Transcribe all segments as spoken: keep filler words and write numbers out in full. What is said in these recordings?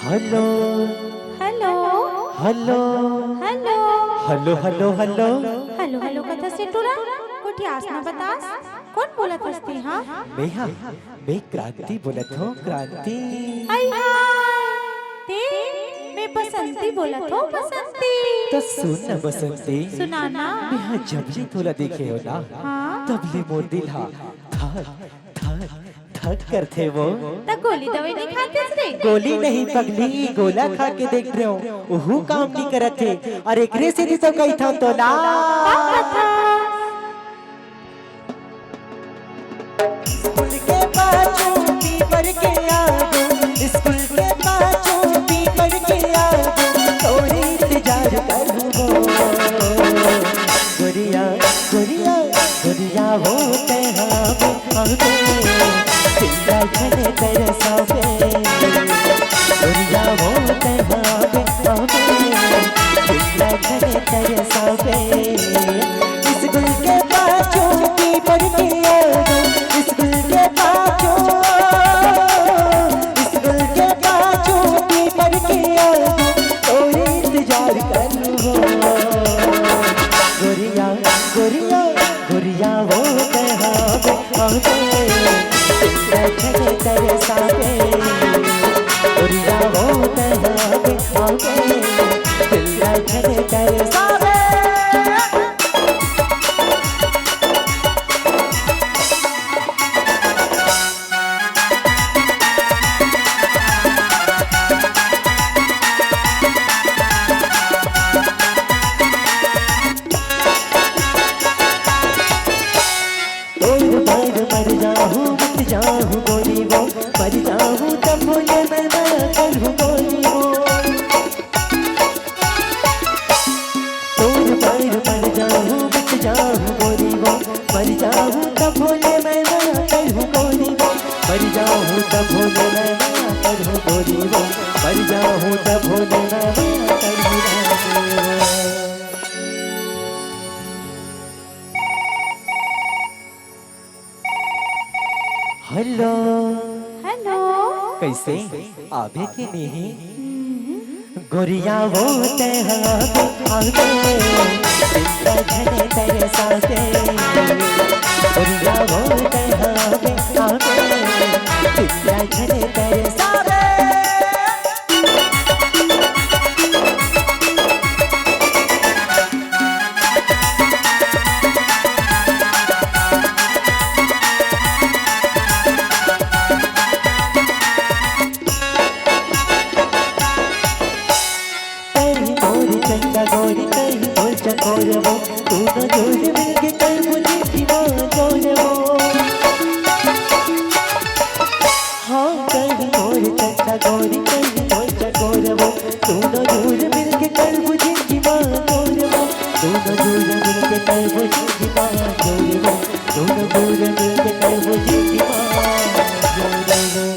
Hello. Hello. Hello. Hello. Hello, hello, hello. Hello, hello कथस रे टूरा, कोठी आस ना बतास। कोन बोलत हस ते, हाँ? मैं, हाँ, मैं क्रांति बोलत हूँ, क्रांति। हाय, हाय। ते, मैं बसंती बोलत हूँ, बसंती। तो सुन न बसंती। सुना ना। मैं हाँ जब ले तोला देखे हो ना, हाँ। तब ले मोर दिल हा धक, धक, धक करथे वो। त गोली दवाई नहीं खातेस रे? गोली नहीं पगली, गोला खा के देख रहे हो, ओहू काम नहीं करत हे। और एकरे से तो कही था तो ना। का कथा? स्कूल के पाछू पीपर के आगू, स्कूल के पाछू पीपर के आगू, तोरी इंतजार करूँगो। गोरिया, गोरिया, गोरिया वो तैहाबे, आबे, चिंता छने तरसाबे। गोरिया वो तैहाबे, आबे, चिंता छने तरसाबे। स्कूल के पाछू पीपर के आगू, स्कूल के पाछू, स्कूल के पाछू पीपर के आगू, तोरे इंतजार करूँगो। गोरिया, गोरिया, गोरिया वो तैहाबे, आबे, चिंता छने तरसाबे। गोरिया वो तैहाबे, आबे, चिंता छने तरसाबे। तोर बर मर जाहूँ, मिट जाहूँ गोरी वो, मर जाहूँ तब भोले मैं ना करूँ गोरी वो। तोर बर मर जाहूँ, मिट जाहूँ गोरी वो, मर जाहूँ तब भोले मैं ना करूँ गोरी वो, मर जाहूँ तब भोले मैं ना करूँ गोरी वो, मर जाहूँ तब भोले मैं ना करूँ गोरी वो। हेलो। हेलो। कैसे? आबे के नहीं? हम्म। गोरिया वो तैहाबे, आबे, चिंता छने तरसाबे। गोरिया वो तैहाबे, आबे, चिंता छने तरसाबे। कहीं मोर चंदा गोरी, कहीं मोर चकोर वो, दोनों जोड़ मिलके कर मुझे दीवाना जोड़ वो। हाँ, कहीं मोर चंदा गोरी, कहीं मोर चकोर वो, दोनों जोड़ मिलके कर मुझे दीवाना जोड़ वो, दोनों जोड़ मिलके कर मुझे दीवाना जोड़ वो, दोनों जोड़ मिलके कर मुझे दीवाना जोड़ वो।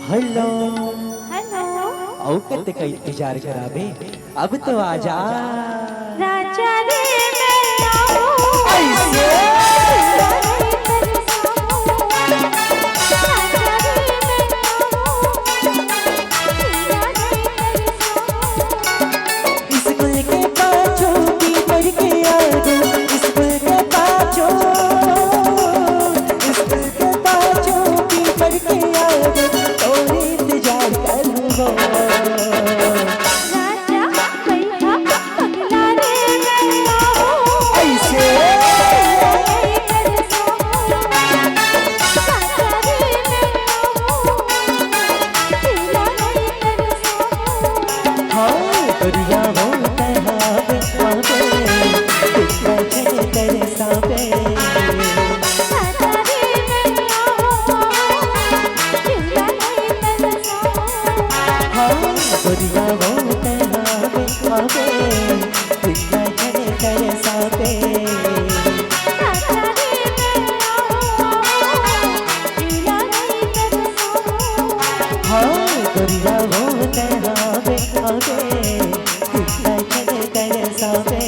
हेलो। हेलो। अउ कतेक इंतजार कराबे, अब तो आजा। राजा रे मैं आऊं। ऐसे। स्कूल के पाछू पीपर के आगू, स्कूल के पाछू, स्कूल के पाछू पीपर के आगू, तोर इंतजार करूँगो। राजा, मैं हा पगला रे मैं आऊं। ऐसे। हाँ, गोरिया वो तैहाबे, आबे, चिंता छने तरसाबे। हाँ, गोरिया वो तैहाबे, आबे, चिंता छने तरसाबे। हाँ, गोरिया वो तैहाबे, आबे, चिंता छने तरसाबे।